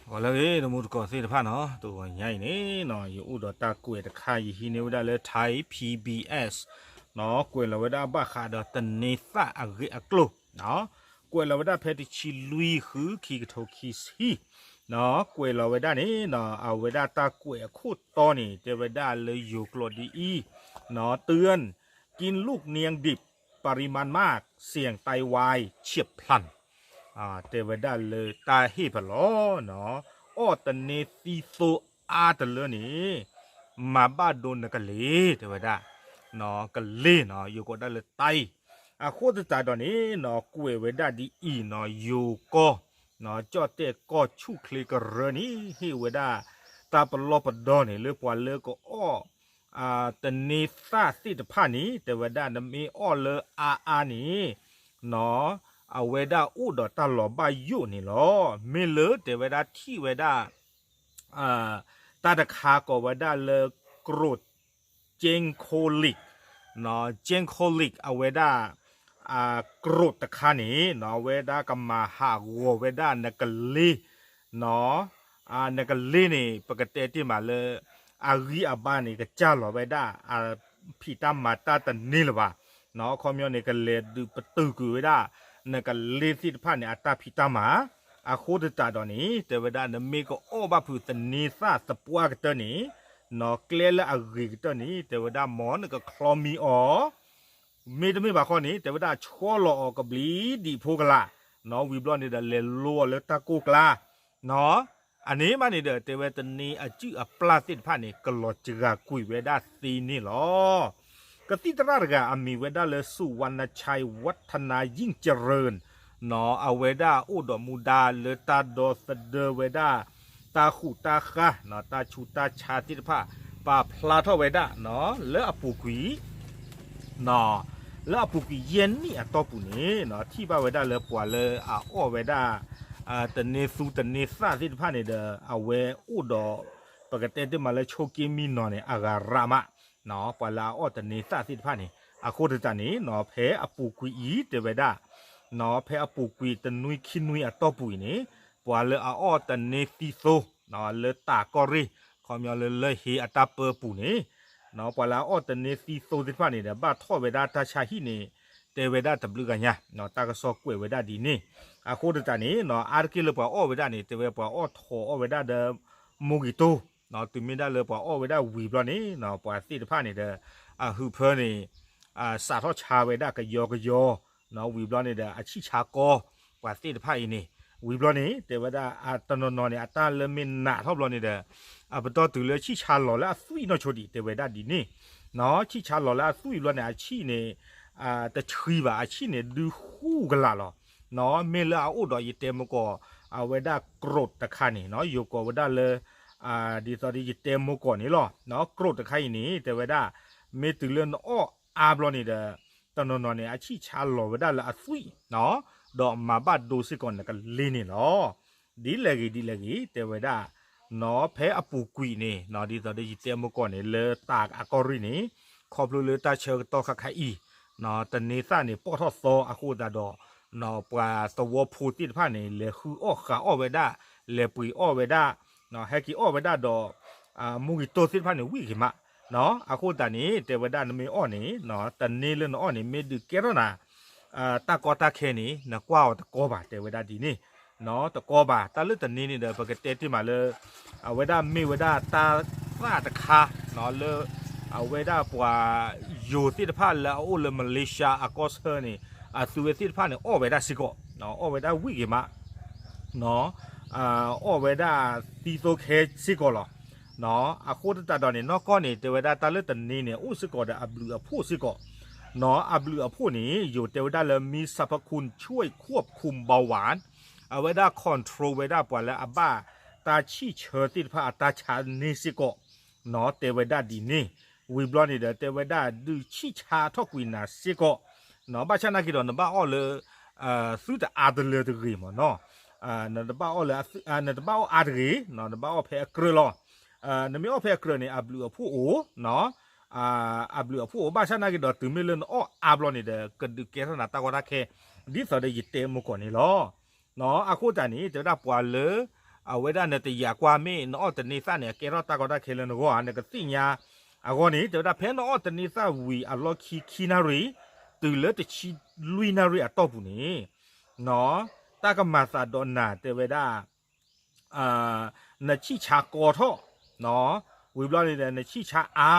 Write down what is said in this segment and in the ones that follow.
ဂီၤလၢအဂ့ၤ တမူတကိးသ့ၣ်တဖၣ်နီၤ, တဂီၤညါအံၤန့ၣ်နီၤ ယအိၣ်ဒီးတၢ်ကွဲးတခါ ယဟံးန့ၢ်ဝဲဒၣ်လၢ Thai P B S နီၤ, ကွဲးလီၤဝဲဒၣ်ဘၣ်ဃးဒီးသန့ၤသၣ်အဂ့ၢ်အကျိၤ, ကွဲးလီၤဝဲဒၣ်ဖဲတဆံလွံၢ် ဃု ခံကထိခံဆံ, ကွဲးလီၤဝဲဒၣ်န့ၣ်နီၤ အဝဲဒၣ်တၢ်ကွဲးအခိၣ်တီန့ၣ် တဲဝဲဒၣ်လၢယိၤကျိာ်ဒ်အံၤ, เตือน กินลูกเนียงดิบ ปริมาณมาก เสี่ยงไตวายเฉียบพลัน တဲဝဲဒၣ်လၢတၢ်ဟ့ၣ်ပလီၢ်, အီၣ်သန့ၤသံသိအါတလၢန့ၣ် မၤဘၣ်ဒိနကလ့ၤ တဲဝဲဒၣ်, ကလ့ၤနီၤ ယိၤကိးဒၣ်လၢ ไต, အဃိသတးဒီးန့ၣ်နီၤ ကွဲးဝဲဒၣ်ဒ်အံၤနီၤ ယိၤကီၢ် ကၠီၣ်တဲၣ်ကီၢ်ဆူၣ်ချ့ကရၢန့ၣ် ဟ့ၣ်ဝဲဒၣ်တၢ်ပလီၢ်ပဒီန့ၣ် လၢပှၤလၢကအီၣ် သန့ၤသၣ်သ့ၣ်တဖၣ်န့ၣ် တဲဝဲဒၣ်နမ့ၢ်အီၣ်လၢအါအါန့ၣ်နီၤ အဝဲဒၣ်အိၣ်ဒီးတၢ်လီၤဘၣ်ယိၣ်န့ၣ်လီၤ. မ့ၢ်လၢတဲဝဲဒၣ်ထံၣ်ဝဲဒၣ် တၢ်တခါကိးဝဲဒၣ်လၢ กรด เจนโคลิก เจนโคลิก အဝဲဒၣ် กรด တခါန့ၣ်နီၤ အဝဲဒၣ်ကမၤဟးဂီၤဝဲဒၣ်နကလ့ၤနီၤ, နကလ့ၤန့ၣ် ပကတဲတ့ၢ်မးလၢ အဂံၢ်အဘါန့ၣ် ကစၢ်လီၤဝဲဒၣ် အဖံးတၢ်မၤတၢ်တန့ၢ်လၢၤဘၣ်နီၤ, အခီပညီန့ၣ် ကလဲၤဒုးပတုာ်ကွံာ်ဝဲဒၣ် နကလ့ၤသ့ၣ်တဖၣ်န့ၣ် အတၢ်ဖံးတၢ်မၤ, အဃိသတးဒီးန့ၣ် တဲဝဲဒၣ်နမ့ၢ်ကအီၣ်ဘၣ်ဖုးသန့ၤသၣ်သပှၢ်ကတၢၢ်န့ၣ်နီၤ ကျဲလၢအဂ့ၤကတၢၢ်န့ၣ် တဲဝဲဒၣ်မ်နကချီမံအီၤ မ့တမ့ၢ်ဘၣ်ဃီန့ၣ် တဲဝဲဒၣ်ဆီလီၤအီၤကဘျံးဒံးဖိကလာ်နီၤ, ဝံၤဘျီန့ၣ်ဒီးလဲၤလိအီၤလၢတၢ်ကိၢ်ကျါနီၤ, အန့ၣ်မးန့ၣ်ဒီး တဲဝဲသန့ၤအစုၣ်အပျၢ်သ့ၣ်တဖၣ်န့ၣ် ကလီၤစှၤကွံာ်ဝဲဒၣ်သ့န့ၣ်လီၤ. ကသံၣ်သရၣ်တဂၤအမံၤဝဲဒၣ်လၢ สุวรรณชัย วัฒนายิ่งเจริญ နီၤ အဝဲဒၣ်အိၣ်ဒီးမူဒါလၢတၢ်ဒီသဒၢဝဲဒၣ် တၢ်ဃူးတၢ်ဃါနီၤ တၢ်ဆူးတၢ်ဆါသ့ၣ်တဖၣ် ပာ်ဖျါထီၣ်ဝဲဒၣ်နီၤ လၢအပူၤကွံာ် လၢအပူၤကွံာ်ယဲၢ်နံၣ်အတီၢ်ပူၤန့ၣ်နီၤ ထံၣ်ဘၣ်ဝဲဒၣ်လၢပှၤလၢအအီၣ်ဝဲဒၣ် သန့ၤသူသန့ၤသၣ်သ့ၣ်တဖၣ်န့ၣ်ဒီး အဝဲအိၣ်ဒီး ပကတဲတ့ၢ်မးလၢဆိးက့မံနီၤန့ၣ် အဂၤရးမးနီၤ ပှၤလၢအအီၣ်သန့ၤသၣ်သ့ၣ်တဖၣ်န့ၣ် အဃိသတးန့ၣ်နီၤ ဖဲအပူၤကွံာ်အံၤတဲဝဲဒၣ်နီၤ ဖဲအပူၤကွံာ်တနွံခံနွံအတီၢ်ပူၤအံၤန့ၣ် ပှၤလၢအအီၣ်သန့ၤသံသိနီၤ လၢတၢ်ကီၢ်ရ့ၣ် ခီပညီလၢလၢၢ်ဟ့အတၢ်ပၢပူၤန့ၣ်နီၤ ပှၤလၢအအီၣ်သန့ၤသံသိသ့ၣ်တဖၣ်န့ၣ်ဒီး ဘၣ်ထီၣ်ဝဲဒၣ်တၢ်ဆါဟံၣ်န့ၣ် တဲဝဲဒၣ်တဘျုးဂၤညါနီၤ တၢ်ကစီၣ်ကွဲးဝဲဒၣ်ဒ်န့ၣ် အဃိသတးန့ၣ်နီၤ အါတက့ၢ်လၢပှၤအီၣ်ဝဲဒၣ်န့ၣ် တဲဝဲပှၤအီၣ်ထိးအီၣ်ဝဲဒၣ်ဒီး မိၢ်ဂံၢ်တိၢ်နီၤ တုၤမ့ၢ်ဒၣ်လၢပှၤအီၣ်ဝဲဒၣ်ဝံၤဘျီန့ၣ်နီၤ ပှၤသ့ၣ်တဖၣ်န့ၣ်ဒီး အဟုးဖၢန့ၣ် စးထီၣ်ဆါဝဲဒၣ်ကယီကယီနီၤ ဝံၤဘျီန့ၣ်ဒီး အဆံၣ်ဆါကီ ပှၤသ့ၣ်တဖၣ်အံၤန့ၣ် ဝံၤဘျီန့ၣ် တဲဝဲဒၣ် တနီၤနီၤန့ၣ် အတၢ်လၢမ့ၢ်နးထီၣ်ဘျီန့ၣ်ဒီး အပတီၢ်တုၤလၢဆံၣ်ဆါလီၤလၢအသွံၣ်နီၢ်ဆိဒံး တဲဝဲဒၣ်ဒ်န့ၣ်နီၤ ဆံၣ်ဆါလီၤလၢအသွံၣ်ဘျီန့ၣ် အဆံၣ်န့ၣ် တဆှံဘၣ် အဆံၣ်န့ၣ်ဒုးဃူကလာ်လီၤနီၤ မ့ၢ်လၢအအိၣ်ဒီးယတဲမုၢ်ကီၢ် အဝဲဒၣ် กรด တခါန့ၣ်နီၤ ယိၤကိးဝဲဒၣ်လၢ ဒ်သိးဒီးယတဲမုၢ်ကီၢ်န့ၣ်လီၤနီၤ กรด တခါအံၤန့ၣ် တဲဝဲဒၣ် မ့ၢ်တုၤလၢနအီၣ်အါဘျီန့ၣ်ဒီး တနီၤနီၤန့ၣ် အဆံၣ်ဆါလီၤဝဲဒၣ်လၢအသွံၣ်နီၤ ဒီးမၤဘၣ်ဒိစ့ၢ်ကီးနကလ့ၤန့ၣ်လီၤ. ဒ်လဲၣ်ဂ့ၤ ဒ်လဲၣ်ဂ့ၤ တဲဝဲဒၣ်နီၤ ဖဲအပူၤကွံာ်န့ၣ်နီၤ ဒ်သိးဒီးယတဲမုၢ်ကီၢ်န့ၣ် လၢတၢ်အကီၢ်ရ့ၣ်န့ၣ် ခီဖျိလၢတၢ်ဆၢကတီၢ်ခါခါအံၤနီၤ သန့ၤသၣ်န့ၣ်ပီၣ်ထီၣ်သီအဃိသတးဒီးနီၤ ပှၤသဝီဖိသ့ၣ်တဖၣ်န့ၣ် လဲၤဃုအီၣ်ဃုအီၣ်ဝဲဒၣ် လဲၤပှ့ၤအီၣ်ဝဲဒၣ်နီၤ ဟဲက့ၤအီၣ်ဝဲဒၣ်ဒီး မိၢ်ဂံၢ်တိၢ်သ့ၣ်တဖၣ်န့ၣ် ဝံၣ်က့ၤမးနီၤ အဃိသတးန့ၣ် တဲဝဲဒၣ်နမ့ၢ်အီၣ်န့ၣ်နီၤ သန့ၤလၢနအီၣ်န့ၣ် မ့ၢ်ဒုးကဲထီၣ်နၤ တၢ်ကီတၢ်ခဲန့ၣ် နကွၢ်အီၤတကီဘၣ် တဲဝဲဒၣ်ဒ်န့ၣ်နီၤ တကီဘၣ် တၢ်လၢသန့ၤန့ၣ်ဒီး ပကတဲတ့ၢ်မးလၢ အဝဲဒၣ်မ့ၢ်ဝဲဒၣ်တၢ်သၣ်တခါနီၤ လၢ အဝဲဒၣ်ပှၤယိၤသ့ၣ်တဖၣ်လၢအအိၣ်လၢ Malaysia အကီၢ်ဆၢန့ၣ် အသုဝဲသ့ၣ်တဖၣ်န့ၣ် အီၣ်ဝဲဒၣ်စ့ၢ်ကီးနီၤ အီၣ်ဝဲဒၣ်ဝံၣ်က့ၤမးနီၤ အီၣ်ဝဲဒၣ်သံသိခဲစ့ၢ်ကီးလီၤနီၤ အဃိသတးဒီးန့ၣ် နီၢ်ကီၢ်န့ၣ် တဲဝဲဒၣ် တၢ်လၢသန့ၤန့ၣ် အိၣ်စ့ၢ်ကီးဒီးအဘျုးအဖှိၣ်စ့ၢ်ကီးနီၤ အဘျုးအဖှိၣ်န့ၣ် ယိၤတဲဝဲဒၣ်လၢ มีสรรพคุณช่วยควบคุมเบาหวาน အဝဲဒၣ် control ဝဲဒၣ်ပှၤလၢအဘၣ်တၢ်ဆံၣ်ဆၢသ့ၣ်တဖၣ်အတၢ်ဆါန့ၣ်စ့ၢ်ကီးနီၤ တဲဝဲဒၣ်ဒ်န့ၣ် ဝံၤဘျီန့ၣ်ဒီး တဲဝဲဒၣ်ဒုးဆံၣ်ဆါထီၣ်ကွံာ်နၤစ့ၢ်ကီးနီၤ ဘၣ်ဆၣ်နာ်က့ဒီး နဘၣ်အီၣ်လၢ သုတအါတလၢတဂ့ၤမးနီၤ နတဘၣ်အီၣ်လၢ နတဘၣ်အီၣ်အါတဂ့ၤနီၤ နဘၣ်အီၣ်ဖဲအကြၢးလီၤ နမ့ၢ်အီၣ်ဖဲအကြၢးန့ၣ် အဘျုးအဖှိၣ်အိၣ်နီၤ အဘျုးအဖှိၣ်အိၣ် ဘၣ်ဆၣ်နာ်က့ဒီး တုၤမ့ၢ်လၢနအီၣ်အါဘျီန့ၣ်ဒီး ကဒုးကဲထီၣ်နၤတၢ်ကီတၢ်ခဲ ဒ်သိးဒီးယတဲမုၢ်ကီၢ်န့ၣ်လီၤနီၤ အဃိသတးန့ၣ် တဲဝဲဒၣ်ပှၤလၢ အဝဲဒၣ်နတယာ်ကွၢ်မ့ၢ်နအီၣ်တန့ၤသၣ်န့ၣ် အကဲထီၣ်တၢ်ကီတၢ်ခဲလၢနဂီၢ်ဧါ နကသ့ၣ်ညါအဂီၢ်န့ၣ် တဲဝဲဒၣ်ဖဲနအီၣ်တန့ၤသၣ်ဝံၤအလီၢ်ခံခံနၣ်ရံၣ် တုၤလၢတဆံလွံၢ်နၣ်ရံၣ်အတီၢ်ပူၤန့ၣ် တၢ်ကမၤသးဒီးနၤ တဲဝဲဒၣ် နဆံၣ်ဆါကီထီၣ်, ဝံၤဘျီန့ၣ်ဒီး နဆံၣ်ဆါအါ,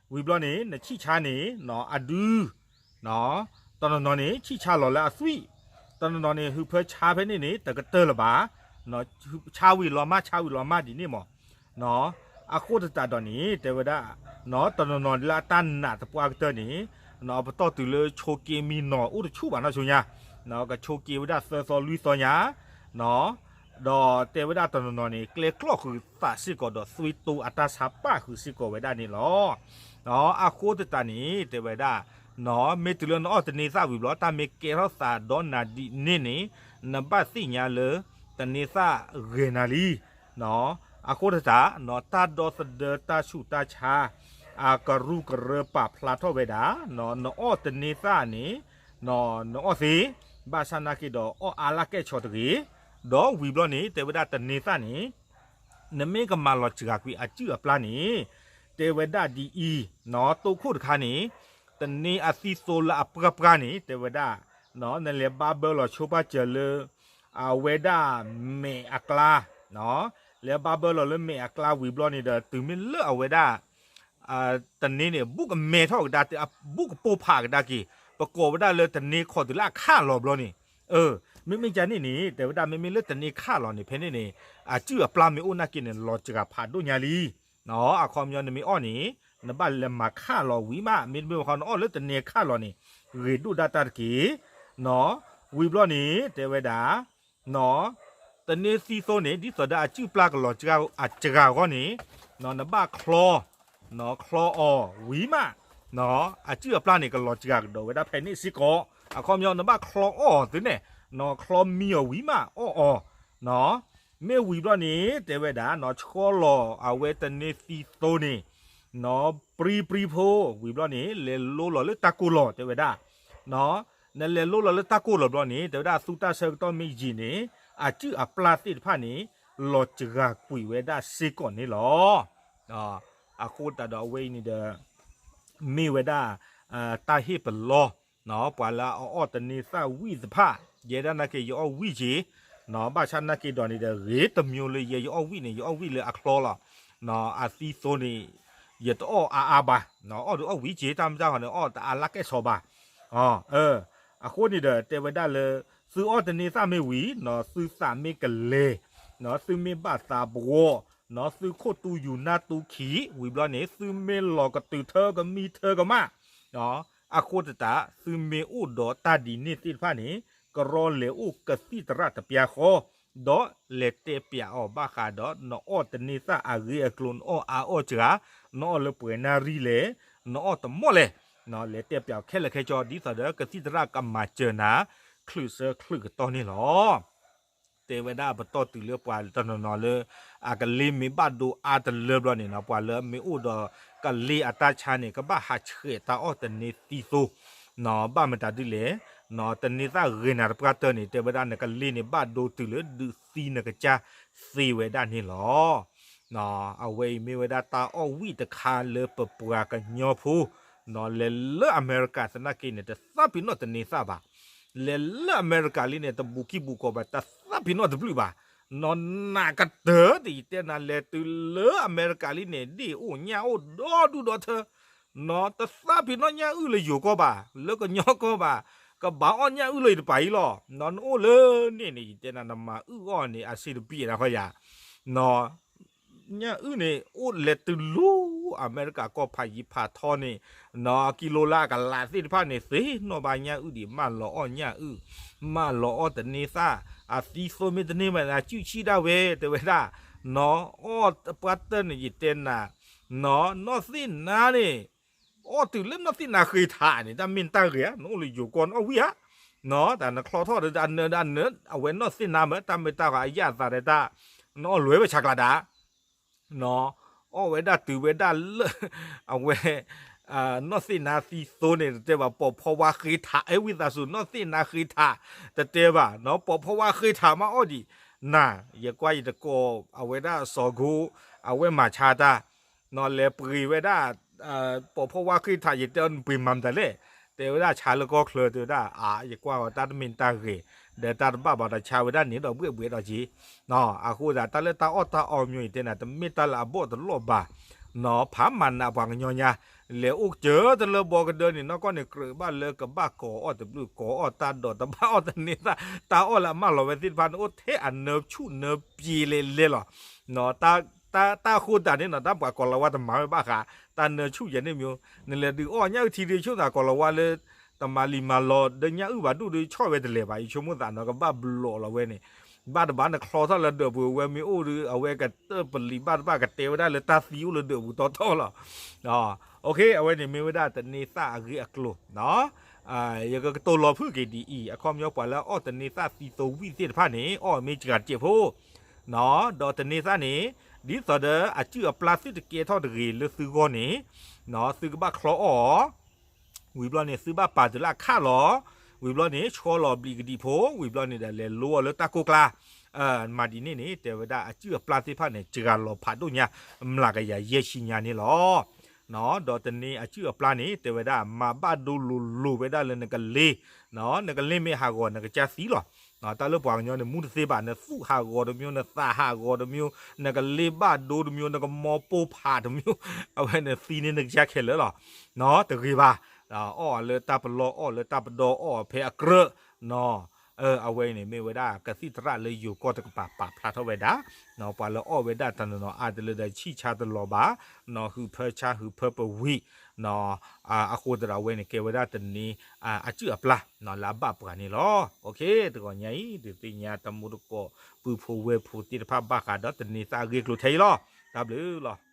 ဝံၤဘျီန့ၣ် နဆံၣ်ဆါန့ၣ် အဒု, တနီၤနီၤန့ၣ် ဆံၣ်ဆါလီၤလၢအသွံၣ်, တနီၤနီၤန့ၣ် ဟုးဖၢဆါဖဲန့ၣ်န့ၣ် တကတၢၢ်လၢၤဘၣ်, ဆါဝံၤလီၤမၢ် ဆါဝံၤလီၤမၢ်ဒ်န့ၣ်မး, အဃိသတးဒီးန့ၣ် တဲဝဲဒၣ် တနီၤနီၤလၢအတၢ်နာ်သပှၢ်ကတၢၢ်န့ၣ် အပတီၢ်တုၤလၢဆိးက့မံနီၤအိၣ်တဆူၣ်ဘၣ်နီၢ်ဆိညါ, ကဆိးက့ဝဲဒၣ်သၢသီလွံၢ်သီညါ, ဒီးတဲဝဲဒၣ်တနီၤနီၤန့ၣ် ကျဲကျီၢ်ဃုာ်သးစ့ၢ်ကီးဒီးသွံတိအတၢ်ဆါပၣ်ဃုာ်စ့ၢ်ကီးဝဲဒၣ်န့ၣ်လီၤ. အဃိသတးန့ၣ် တဲဝဲဒၣ် မ့ၢ်တုၤလၢနအီၣ်တန့ၤသၣ်ဝံၤဘျီ တၢ်မ့ၢ်ကဲထီၣ်သးဒီးနၤဒ်န့ၣ်န့ၣ် နဘၣ်သ့ၣ်ညါလၢ တန့ၤသၣ်ဂဲၤနၤလံ. အဃိသတး တၢ်ဒီသဒၢတၢ်ဆူးတၢ်ဆါ အကရူၢ်ကရၢပာ်ဖျါထီၣ်ဝဲဒၣ် နအီၣ်တန့ၤသၣ်န့ၣ် နအီၣ်သ့, ဘၣ်ဆၣ်နာ်က့ဒီးအီၣ်အါလၢကဲၣ်ဆိးတဂ့ၤ, ဒီးဝံၤဘျီန့ၣ် တဲဝဲဒၣ်တန့ၤသၣ်န့ၣ် နမ့ၢ်ကမၤလီၤစှၤကွံာ်အစုၣ်အပျၢ်န့ၣ် တဲဝဲဒၣ်ဒ်အံၤ, တိခိၣ်တခါန့ၣ် တန့ၤအသံၣ်သိလၢအပှၢ်ပှၢ်န့ၣ် တဲဝဲဒၣ် နလဲၤဘၣ်ဘၢလီၤဆိပာ်စၢၤလၢ အဝဲဒၣ်မဲာ်အကျါ, လဲၤဘၣ်ဘၢလီၤလၢမဲာ်အကျါဝံၤဘျီန့ၣ်ဒီး တုၤမ့ၢ်လၢအဝဲဒၣ် တန့ၤန့ၣ် ဘူးကမဲထီၣ်ကဒါ, ဘူးကပိၢ်ဖးကဒါက့ၤ, ပကိးဝဲဒၣ်လၢတန့ၤခီၣ်တုၤလၢအခးလီၤဘျီန့ၣ်, မ့မ့ၢ်ကန့ၣ်န့ၣ် တဲဝဲဒၣ်မ့မ့ၢ်လၢတန့ၤခးလီၤန့ၣ် ဖဲန့ၣ်န့ၣ် အစုၣ်အပျၢ်မ့ၢ်အိၣ်နာ်က့န့ၣ် လီၤစှၤဖးဒိၣ်ညါလံ. အခီပညီနမ့ၢ်အီၣ်န့ၣ် နဘၣ်လဲၤမၤခးလီၤဝံၤမး, မ့တမ့ၢ်ဘၣ်ခီနအီၣ်လၢတန့ၤခးလီၤန့ၣ် ဂ့ၤဒိၣ်ဒၣ်တၢ်တက့ၢ်. ဝံၤဘျီန့ၣ် တဲဝဲဒၣ် တန့ၤသံသိန့ၣ် ဒ်သိးဒီးအစုၣ်ပျၢ်ကလီၤစှၤအဂီၢ်န့ၣ် နဘၣ်ချီ, ချီအီၤဝံၤမး, အစုၣ်အပျၢ်န့ၣ် ကလီၤစှၤကဒီးဝဲဒၣ်ဖဲန့ၣ်စ့ၢ်ကီး, အခီပညီနဘၣ်ချီအီၣ်အီၤသုန့ၣ်, ချီမံအီၤဝံၤမး အီၣ်အီၤ, မ့ၢ်ဝံၤဘျီန့ၣ် တဲဝဲဒၣ် ဆှီလီၤအဝဲတန့ၤသံသိန့ၣ် ပြံပြံဖိ ဝံၤဘျီန့ၣ် လဲၤလိလီၤလၢတၢ်ကိၢ်လီၤ တဲဝဲဒၣ် နလဲၤလိလီၤလၢတၢ်ကိၢ်လီၤဘျီန့ၣ် တဲဝဲဒၣ်သူတၢ်ဆၢကတီၢ်မ့ၢ်ယံာ်န့ၣ် အစုၣ်အပျၢ်သ့ၣ်တဖၣ်န့ၣ် လီၤစှၤကွံာ်ဝဲဒၣ်စ့ၢ်ကီးန့ၣ်လီၤ. အဃိသတးဒီးအဝဲအံၤန့ၣ်ဒီး မ့ၢ်ဝဲဒၣ် တၢ်ဟ့ၣ်ပလီၢ် ပှၤလၢအအီၣ်တန့ၤသၣ်ဝံၣ်တဖၣ် ယဲဒၣ်နာ်က့ ယအီၣ်ဝံၣ်က့ၤ, ဘၣ်ဆၣ်နာ်က့ဒီးန့ၣ်ဒီး ဂ့ၤတမံၤလၢယဲယအီၣ်ဝံၣ်န့ၣ် ယအီၣ်ဝံၣ်လၢအချီလီၤ. အသံသိန့ၣ် ယတအီၣ်အါအါဘၣ်, အီၣ်ဒီးအီၣ်ဝံၣ်က့ၤ တၢ်မတၢ်ဃီန့ၣ် အီၣ်တအါလၢကဲၣ်ဆိးဘၣ်. အဃိန့ၣ်ဒီး တဲဝဲဒၣ်လၢ သုအီၣ်တန့ၤသၣ်မ့ၢ်ဝံၤ သုသးမ့ၢ်ကလဲၤ, သုမ့ၢ်ဘၣ်သးပဂီၢ်, သုခိၣ်တူယူၤနၢ်တူခံ ဝံၤဘျီန့ၣ် သုမ့ၢ်လီၤကတုၤထၢကမံထၢကမၣ် အဃိသတး သုမ့ၢ်အိၣ်ဒီးတၢ်ဒ်န့ၣ်သ့ၣ်တဖၣ်န့ၣ် ကရီလဲၤအိၣ်ကသံၣ်သရၣ်တပျၢ်ဃီ, ဒီးလဲၤတဲပျးအီၤဘၣ်ဃးဒီး နအီၣ်တန့ၤသၣ်အဂ့ၢ်အကျိၤ နအီၣ်အါအီၣ်စှၤ, နအီၣ်လၢပှဲၤနၣ်ရံၣ်လဲၣ်, နအီၣ်တမီၢ်လဲၣ်, လဲၤတဲပျးအီၤခဲလၢာ်ခဲဆ့ ဒ်သိးဒီးကသံၣ်သရၣ်ကမၤစၢၤနၤ ချုးစၢချုးကတီၢ်န့ၣ်လီၤ. တဲဝဲဒၣ်ပတီၢ်တုၤလၢပှၤတနီၤနီၤလၢ အကလ့မ့ၢ်ဘၣ်ဒိအါတလၢဘျီန့ၣ် ပှၤလၢမ့ၢ်အိၣ်ဒီးကလ့အတၢ်ဆါန့ၣ် ကဘၣ်ဟးဆှဲးတၢ်အီၣ်တန့ၤသံသိ, ဘၣ်မတၤဒ်လဲၣ်, တန့ၤသၣ်ဂ့ၤနၤတပှၢ်တၢၢ်န့ၣ် တဲဝဲဒၣ်နကလ့န့ၣ် ဘၣ်ဒိတုၤလၢဒုးသံနကစၢ်သ့ဝဲဒၣ်န့ၣ်လီၤ. အဝဲအံၤမ့ၢ်ဝဲဒၣ်တၢ်အီၣ်ဝံၣ်တခါလၢပပှၤကညီဖိ လဲၤလၢအမဲရကၤသနာ်က့န့ၣ် တသးပ့ၤနီၣ်တန့ၤသၣ်ဘၣ်, လဲၤလၢအမဲရကၤလံန့ၣ် တဘူးကံၢ်ဘူးကီဘၣ် တသးပ့ၤနီၣ်တဘျုးဘၣ်, နနာ်ကတၢၢ် တယတဲနၤ လဲၤတုၤလၢအမဲရကၤလံန့ၣ် ဒ့ၣ်အိၣ်ညၣ်အိၣ်ဒီဒူၣ်ဒီထၢ, နတသးပ့ၤနီၣ်ညၣ်အုၣ်လၢယိၤကီၢ်ဘၣ် လၢကညီကီၢ်ဘၣ်, ကဘၣ်အီၣ်ညၣ်အုၣ်လၢယတပၤအံၤလီၤ. နအိၣ်လၢန့ၣ်န့ၣ် ယတဲနၤ နမၤအုၣ်အီၣ်န့ၣ် အဆံတပံနၤဃီယၤ ညၣ်အုၣ်န့ၣ် အိၣ်လဲၤတုၤလၢအမဲရကၤကီၢ်ဖးယံၤဖးထီန့ၣ်, ကံလိလၢအကလးသ့ၣ်တဖၣ်န့ၣ် သ့ၣ်နီၣ်ဘၣ်ညၣ်အုၣ်ဒံး မၢလီၤအီၣ်ညၣ်အုၣ်, မၢလီၤအီၣ်တန့ၤသၣ်, အသံသိမ့ၢ်တန့ၢ်ဘၣ်န့ၣ် စုၣ်ဆံၣ်ဒၣ်ဝဲ တဲဝဲဒၣ်, နအီၣ်ပှၤတၢၢ်န့ၣ် ယတဲနၤ, နီၢ်သ့ၣ်နါန့ၣ် အီၣ်တုၤလၢနီၢ်သ့ၣ်နါဃ့ထးန့ၣ် တၢ်မ့ၢ်တၢ်ဂ့ၤဧါ, နအိၣ်လၢယိၤကီၢ်နအီၣ်ဝံၣ်ဧါ, တၢ်နချီထီၣ်ဒီးအနၢဒီးအနၢ အဝဲနီၢ်သ့ၣ်နါမ့ၢ် တၢ်မ့ၢ်တၢ်ဂ့ၤအယၣ်အသးဒီးတၢ်, နအီၣ်လွဲဝဲဆးကျးဒၣ် အီၣ်ဝဲဒၣ်တုၤဝဲဒၣ်လၢ အဝဲ နီၢ်သ့ၣ်နါသံသိန့ၣ် တတဲဘၣ် ပိာ်ဖီဝါဃ့ထး အဲဝံသးစူၤ နီၢ်သ့ၣ်နါဃ့ထး တတဲဘၣ် ပိာ်ဖီဝါဃ့ထးမးအီၣ်ဒံး နၤ ယကွၢ်ယတကိး အဝဲဒၣ်စီၤကိ အဝဲမၤဆါတၢ် နီၤ လဲၤပှ့ၤဝဲဒၣ် ပိာ်ဖီၣ်ဝါဃ့ၢ်ထး ယတဲအီၤ နပှ့ၤမၤမတၤလဲၣ်, တဲဝဲဒၣ်ဆါလၢကီၢ်ချၢ တဲဝဲဒၣ် အါ ယကွၢ်အီၤတၢ်တမ့ၢ်တၢ်ဂ့ၤ, ဒီးတၢ်တဘၣ်ဘၣ်ဒီးဆါဝဲဒၣ်န့ၣ်ဒီးဘှဲၣ်ဘှဲၣ်ဒီးက့ၤ, အဃိသတး တၢ်လၢတၢ်အီၣ်တၢ်အီမၠိ ယတဲနၤ တမ့ၢ်တၢ်လၢအဘီၣ်တလီၢ်ဘၣ်, နီၤ ဖးမၤနးပှၤကညီညါ လဲၤအိၣ်ကစၢၢ်တလၢဘီကဒၢန့ၣ် နီၢ်ကီၢ်န့ၣ် ကြၢးဘၣ်လၢကဘၣ်ကိးအီၣ်တဘျုး ကိးအီၣ်တၢ်ဒီး တဘၣ်အီၣ်တန့ၤသၣ် တၢ်အီၣ်လၢအမၢလီၤဝဲသ့ၣ်တဖၣ်န့ၣ် အိၣ်ထဲအနၢဆူၣ်နၢပျ့ၤလဲၤလဲၤလီၤ. တၢ်အဃိသတးန့ၣ်နီၤ တၢ်ပှၤကိးလီၤဝါတမၤဝဲဘၣ်ဃး တၢ်နၢဆူၣ်ယဲန့ၣ်မၠိ, နလဲၤဒုးအီၣ်ညၣ်အုၣ်ထံဒုးဆိၣ်သးကိးလီၤဝါလၢ တမၤလံၤမၤလီၤဒီးညၣ်အုၣ်ဘၣ်ဒိၣ်ဒီး ဆီၣ်ဝဲတလဲၤဘၣ် ယဆိကမိၣ်သးနီၤ ကဘၣ်ဘျီးလီၤဝဲန့ၣ်, ဘၣ်တဘၣ်နချီထီၣ်လၢဒၢးပူၤ အဝဲမ့ၢ်အိၣ်ဒီး အဝဲကတၢၢ်ပလံၤ ဘၣ်တဘၣ်ကတဲဝဲဒၣ်လၢတၢ်သံအိၣ်လၢဒၢးပူၤတီတီလီၤ. အဝဲန့ၣ်မ့ၢ်ဝဲဒၣ်တန့ၤသၣ်အဂ့ၢ်အကျိၤ ယကကတိၤလီၤဖုၣ်က့ၤဒ်အံၤ, အခီပညီပှၤလၢအအီၣ်တန့ၤသၣ်သံသိဝံၣ်သ့ၣ်တဖၣ်န့ၣ် အီၣ်မ့ၢ်စှၤတစဲးဖိ, ဒီးတန့ၤသၣ်န့ၣ် ဒ်သိးဒီးအစုၣ်အပျၢ်သုတကဲထီၣ်တဂ့ၤလၢသုဂီၢ်န့ၣ်, သုကဘၣ်ချီအီၣ်အီၤ, ဝံၤဘျီန့ၣ် သုဘၣ်ပာ်တုၤလၢအခၣ်လီၤ, ဝံၤဘျီန့ၣ် ဆှီလီၤဘျံးကဒံးဖိ, ဝံၤဘျီန့ၣ်ဒီးလဲၤလိအီၤလၢတၢ်ကိၢ်ကျါ, မၤဒ်န့ၣ်န့ၣ် တဲဝဲဒၣ်အစုၣ်အပျၢ်သ့ၣ်တဖၣ်န့ၣ် စှၤလီၤဖးဒိၣ်ညါ မျးကယၤယဲၢ်ဆံညါန့ၣ်လီၤ. ဒီးတန့ၤအစုၣ်အပျၢ်န့ၣ် တဲဝဲဒၣ် မၤဘၣ်ဒိလိၤလိၤဝဲဒၣ်လၢနကလ့, နကလ့မ့ၢ်ဟးဂီၤ နကစၢ်သံလီၤ. တၢ်လၢပှၤကညီန့ၣ် မူတသ့ဘၣ် နသူၣ်ဟးဂီၤတမံၤ နသးဟးဂီၤတမံၤ နကလ့ဘၣ်ဒိတမံၤ နကမီၤပိၢ်ဖးတမံၤ အဝဲန့ၣ်သံန့ၢ်နကစၢ်ခဲလၢာ်လီၤ. တဂ့ၤဘၣ်, အီၣ်လၢတၢ်ပလီၢ် အီၣ်လၢတၢ်ပဒီ အီၣ်ဖဲအကြၢး, အဝဲန့ၣ်မ့ၢ်ဝဲဒၣ်ကသံၣ်သရၣ်လၢယိၤကီၢ်တကပၤပာ်ဖျါထီၣ်ဝဲဒၣ်, ပှၤလၢအီၣ်ဝဲဒၣ်တနီၤနီၤအါတလၢဒီးဆံၣ်ဆါတလီၤဘၣ်, နီၤ ဟုးဖၢဆါဟုးဖၢပဝံၤ, အဃိသတးဒီးအဝဲန့ၣ်ကဲဝဲဒၣ်တန့ၤ အစုၣ်အပျၢ် လၢအဘၣ်ပှၤန့ၣ်လီၤ. တဂီၤညါအံၤ ဒုးသ့ၣ်ညါတမူတကိး ပုၢ်ဖိဝဲၢ်ဖိသ့ၣ်တဖၣ်ဘၣ်ဃးဒီးတန့ၤသၣ်အဂ့ၢ်အကျိၤထဲအံၤလီၤ. တၢ်ဘျုးလီၤ.